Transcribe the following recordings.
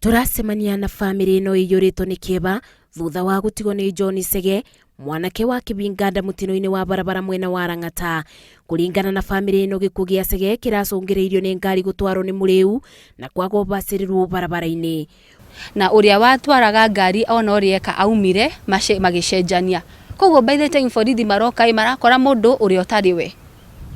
Tũracemania na bamĩrĩ ĩno ĩiyũrĩtwo nĩ kĩeva thutha wa gũtigwo nĩ John Chege, mwanake wa Kĩbinganda mũtino-inĩ wa barabara mwena wa Lang'ata. Kũringana na bamĩrĩ ĩno gĩkuũ gĩa Chege kĩracũngĩrĩirio nĩ ngari gũtwarwo nĩ mũrĩu na kwaga ũbacĩrĩru barabara-inĩ. Na ũrĩa watwaraga ngari ona ũrĩa eka aumire magĩcenjania. Koguo by the time borithi maroka ĩ marakora mũndũ ũrĩa ũtarĩ we,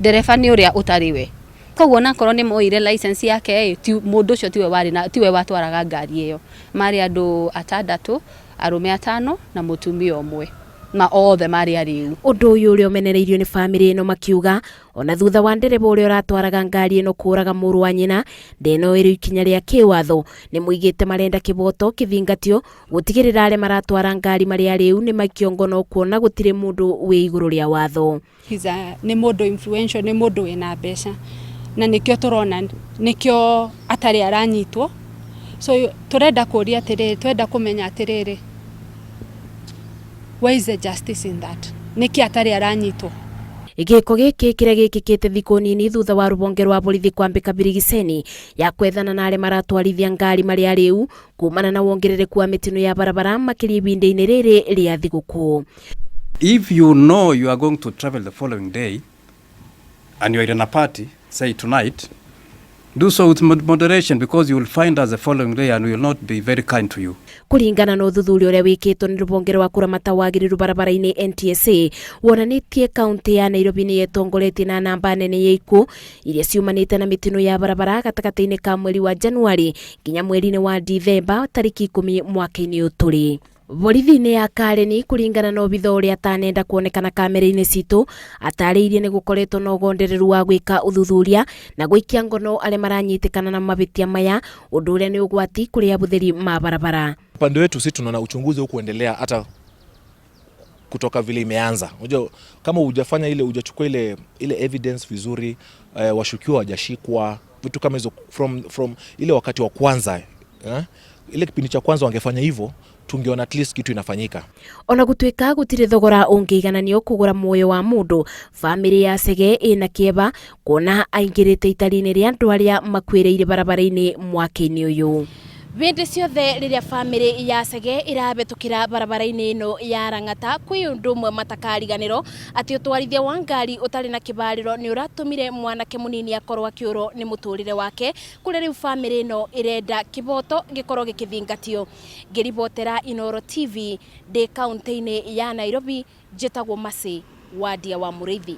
ndereba nĩ ũrĩa ũtarĩ we. Koguo onakorwo nĩ moire license yake ĩ, mũndũ ũcio tiwe warĩ na tiwe watwaraga ngari ĩyo. Marĩ andũ atandatũ, arũme atano na mũtumia ũmwe na othe marĩ arĩu. Ũndũ ũyũ ũrĩa ũmenereirio nĩ bamĩrĩ ĩno makiuga ona thutha wa ndereba ũrĩa ũratwaraga ngari ĩno kũraga mũrũ wa nyina ndenoerwo ikinya rĩa kĩwatho. Nĩ moigĩte marenda kĩboto kĩthingatio gũtigĩrĩra arĩa maratwara ngari marĩ arĩu nĩ maikio ngono kuona gũtirĩ mũndũ wĩ igũrũ rĩa watho. He's a, nĩ mũndũ influential, nĩ mũndũ wĩna mbeca na nĩkĩo tũrona nĩkĩo atarĩ aranyitwo. So tũrenda kũria atĩrĩrĩ, tũrenda kũmenya atĩrĩrĩ, where is the justice in that? Nĩkĩ atarĩ aranyitwo? Gĩko gĩkĩ kĩrĩa gĩkĩkĩte thikũ nini thutha wa rũhonge rwa borithi kwambĩka birigiceni ya kwethana na arĩa maratwarithia ngari marĩ arĩu kumana na wongerereku wa mĩtino ya barabara makĩria ihinda-inĩ rĩrĩ rĩa thigũkũ. If you know you are going to travel the following day and you are in a party, say tonight, do so with moderation because you will find us the following day and we will not be very kind to you. Kũringana na ũthuthuria ũrĩa wĩkĩtwo nĩ rũhonge rwa kũramata wagĩrĩru barabara-inĩ NTSA wonanĩtie kaunti ya Nairobi nĩyo ĩtongoretie na namba nene ya ikuũ iria ciumanĩte na mĩtino ya barabara gatagatĩ-inĩ ka mweri wa Januari nginya mweri-inĩ wa Dithemba tarĩki 10 mwaka-inĩ ũyũ tũrĩ. Borithi-inĩ ya Kareni kũringana na obitha ũrĩa atanenda kuonekana kamera-inĩ citũ atarĩirie nĩ gũkoretwo na ũgondereru wa gwĩka ũthuthuria na gũikia ngono arĩa maranyitĩkana na mavĩtia maya ũndũ ũrĩa nĩ ũgwati kũrĩ ahũthĩri ma barabara. Upande wetu sisi tunaona uchunguzi hukuendelea hata kutoka vile imeanza. Unajua kama hujafanya ile hujachukua ile evidence vizuri, washukiwa hawajashikwa, vitu kama hizo from ile wakati wa kwanza, ile kipindi cha kwanza wangefanya hivyo tungeona at least kitu inafanyika. Ona gũtuĩka gũtirĩ thogora ũngĩigananio kũgũra muoyo wa mũndũ, bamĩrĩ ya Chege ĩna kĩeva kuona aingĩrĩte itari-inĩ rĩa andũ arĩa makuĩrĩire barabara-inĩ mwaka-inĩ ũyũ. Hĩndĩ ciothe rĩrĩa bamĩrĩ ya Chege ĩrabĩtũkĩra barabara-inĩ ĩno ya Lang'ata kwĩ ũndũ ũmwe matakariganĩrwo atĩ ũtwarithia wa ngari ũtarĩ na kĩbarĩro nĩ ũratũmire mwanake mũnini akorwo akĩũrwo nĩ mũtũrĩre wake kũrĩa rĩu bamĩrĩ ĩno ĩrenda kĩboto gĩkorwo gĩkĩthingatio. Ngĩribotera Inooro TV ndĩ kaunti-inĩ ya Nairobi, njĩtagwo Mercy Wandia wa Mũrĩithi.